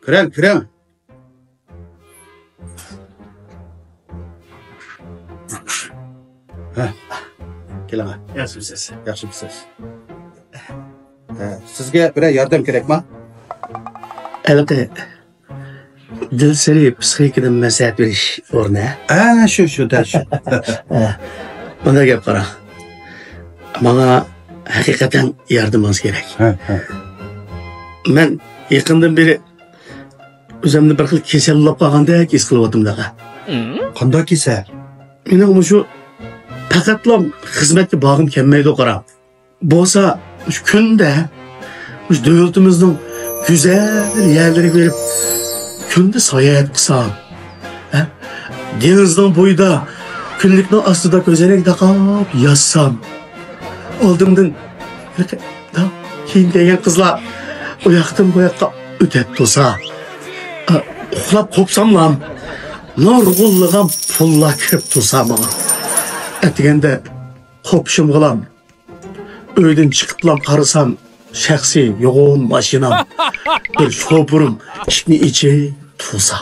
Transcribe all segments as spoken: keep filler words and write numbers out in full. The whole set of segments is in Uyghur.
كىرىڭ، كىرىڭ. ھە. كېلىڭ. ياخشىمۇسىز؟ ياخشىمۇسىز؟ ھە، سىزگە بىرەر ياردەم كېرەكما؟ ھېلىقى دىلسىرى پسىخىكىدىن مەسلىھەت بېرىش ئورنى، ھە؟ ھە، شۇ، شۇ، دەل شۇ. ھە. مۇنداق گەپ قاراڭ. ماڭا ھەقىقەتەن ياردىمىڭىز كېرەك. ھە، ھە. مەن يېقىندىن بېرى ئۆزۈمنى بىر خىل كېسەل ئۇلاپ قالغاندەك ھېس قىلىۋاتىمەن، ئاغا. قانداق كېسەل؟ مېنىڭ مۇشۇ پەقەتلا خىزمەتكە بارغۇم كەلمەيدۇ، قاراڭ. بولسا، مۇشۇ كۈندە، مۇشۇ دۆلىتىمىزنىڭ گۈزەل يەرلىرىگە بېرىپ، كۈندە ساياھەت قىلسام، ھە؟ دېڭىزنىڭ بويىدا، كۈنلۈكنىڭ ئاستىدا كۆزەنەك تاقاپ ياتسام، ئالدىمدىن كېيىن كەلگەن قىزلار ئۇ ياقتىن بۇ ياققا ئۆتەپ تۇرسا، ئۇخلاپ قوپساملام، نۇرغۇنلىغان پۇللار كىرىپ تۇرسا ماڭا. ئەتىگەندە قوپۇشۇمغىلام، ئۆيدىن چىقىپلام قارىسام، شەخسىي يوغان ماشىنام، بىر شوپۇرۇم ئىشىكنى ئېچىپ تۇرسا،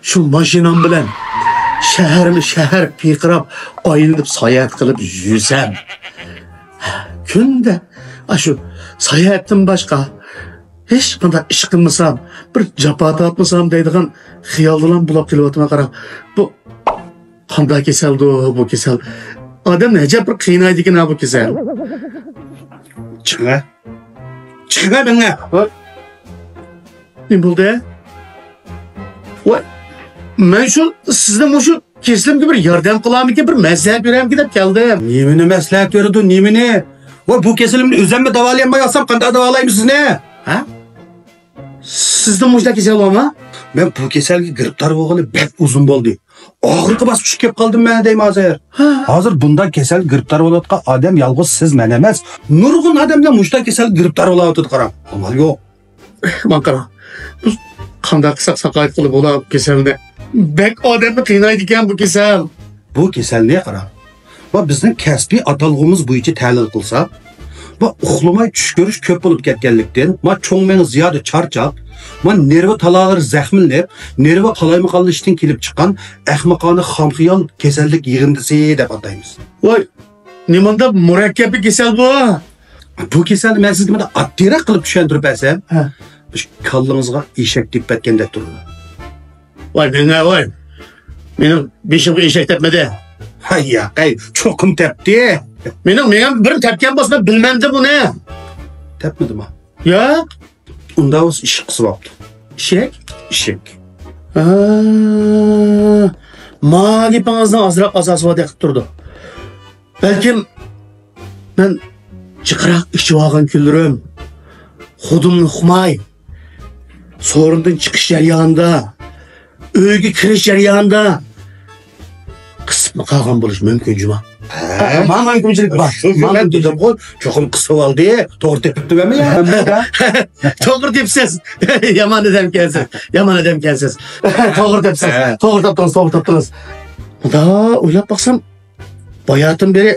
شۇ ماشىنام بىلەن شەھەرمۇ شەھەر پىرقىراپ ئايلىنىپ ساياھەت قىلىپ يۈرسەم، كۈندە ئاشۇ ساياھەتتىن باشقا ھېچقانداق ئىش قىلمىسام، بىر جاپا تارتمىسام دەيدىغان خىيالدىلا بولۇپ قېلىۋاتىمەن. قاراڭ، بۇ قانداق كېسەلدۇ بۇ كېسەل؟ ئادەمنى ئەجەب بىر قىينايدىكەن ھە بۇ كېسەل. چىقىڭە. چىقىڭە مېڭە. ۋاي. نېمە بولدى؟ ۋاي. مەن شۇ سىزنىڭ مۇشۇ كېسىلىمگە بىر ياردەم قىلارمىكىن، بىر مەسلىھەت بېرەرمىكىن دەپ كەلدىم. نېمىنى مەسلىھەت بېرىدۇ، نېمىنى؟ ۋاي، بۇ كېسىلىمنى ئۆزۈممۇ داۋالىيالماي قالسام، قانداق داۋالايمەن سىزنى؟ ھە؟ سىزدە مۇشۇنداق كېسەل بارمۇ؟ مەن بۇ كېسەلگە گىرىپتار بولغىلى بەك ئۇزۇن بولدى. ئاخىرقى باسقۇچقا كېلىپ قالدىم مەن دەيمەن ھازىر. ھە. ھازىر بۇنداق كېسەلگە گىرىپتار بولۇۋاتقان ئادەم يالغۇز سىز، مەن ئەمەس. نۇرغۇن ئادەملەر مۇشۇنداق كېسەلگە گىرىپتار بولۇۋاتىدۇ، قاراڭ. ئامال يوق. ماڭا قاراڭ. بىز قانداق قىلساق ساقايتقىلى بولا بۇ كېسەلنى؟ بەك ئادەمنى قىينايدىكەن بۇ كېسەل. بۇ كېسەلنى قاراڭ. ۋە بىزنىڭ كەسپىي ئاتالغۇمىز بويىچە تەھلىل قىلساق، ۋە ئۇخلىماي چۈش كۆرۈش كۆپ بولۇپ كەتكەنلىكتىن، ۋە چوڭ مېڭە زىيادە چارچاپ، ۋە نېرۋا تالالىرى زەخىملىنىپ، نېرۋا قالايمىقانلىشىشتىن كېلىپ چىققان ئەخمىقانە خام خىيال كېسەللىك يىغىندىسى دەپ ئاتايمىز. ۋاي، نېمانداق مۇرەككەپ بىر كېسەل بۇ؟ بۇ كېسەلنى مەن سىزگە مۇنداق ئاددىيراق قىلىپ چۈشەندۈرۈپ بەرسەم، ھە، مۇشۇ كاللىڭىزغا ئېشەك تېپىپ كەتكەندەك تۇرىدۇ. ۋاي مېڭە، ۋاي. مېنىڭ بېشىمغا ئېشەك تەپمىدى. ھەي ياقەي، چوقۇم تەپتى. مېنىڭ مېڭەم بىر تەپكەن بولسا، مەن بىلمەمدىم ئۇنى. تەپمىدىما؟ ياق. ئۇنداق بولسا ئىششىق قىسىۋاپتۇ. ئىششىق؟ ئىششىق. ھا، ما گېپىڭىزنىڭ ئازراق ئاساسى باردەك قىلىپ تۇرىدۇ. بەلكىم مەن جىقراق ئىچىۋالغان كۈنلىرىم، خۇدۇمنى ئۇقماي، سورۇندىن چىقىش جەريانىدا، ئۆيگە كىرىش جەريانىدا قىسىپمۇ قالغان بولۇشى مۇمكىن جۇما. ھە، ماڭا مۇمكىنچىلىك بار. شۇ، شۇ ماڭا مەن مۇمكىنچىلىك دېدىمغۇ، چوقۇم قىسىۋالدى، توغرا تېپىپتىمەنمۇ يا؟ توغرا تېپىپسىز. يامان ئادەمكەنسىز. يامان ئادەمكەنسىز. توغرا تېپىپسىز. ھە. توغرا تاپتىڭىز، توغرا تاپتىڭىز. مۇنداق ئويلاپ باقسام، باياتىن بېرى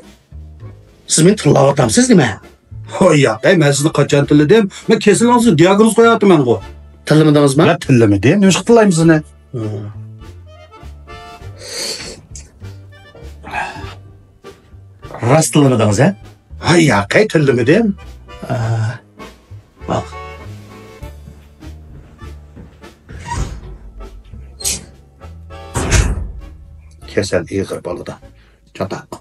سىز مېنى تىللاۋاتامسىز نېمە؟ ھوي ياق، ئەي، مەن سىزنى قاچان تىللىدىم؟ مەن كېسىلىڭىزنى دىئاگنوز قويۇۋاتىمەنغۇ. تىللىمىدىڭىزمۇ؟ مەن تىللىمىدىم، نېمىشقا تىللايمەن سىزنى؟ ھە. راست تىللىمىدىڭىز، ھە؟ ھاي ياق، ئەي، تىللىمىدىم. ھە. باق. كېسەل ئېغىر بالىدا. چاتاق.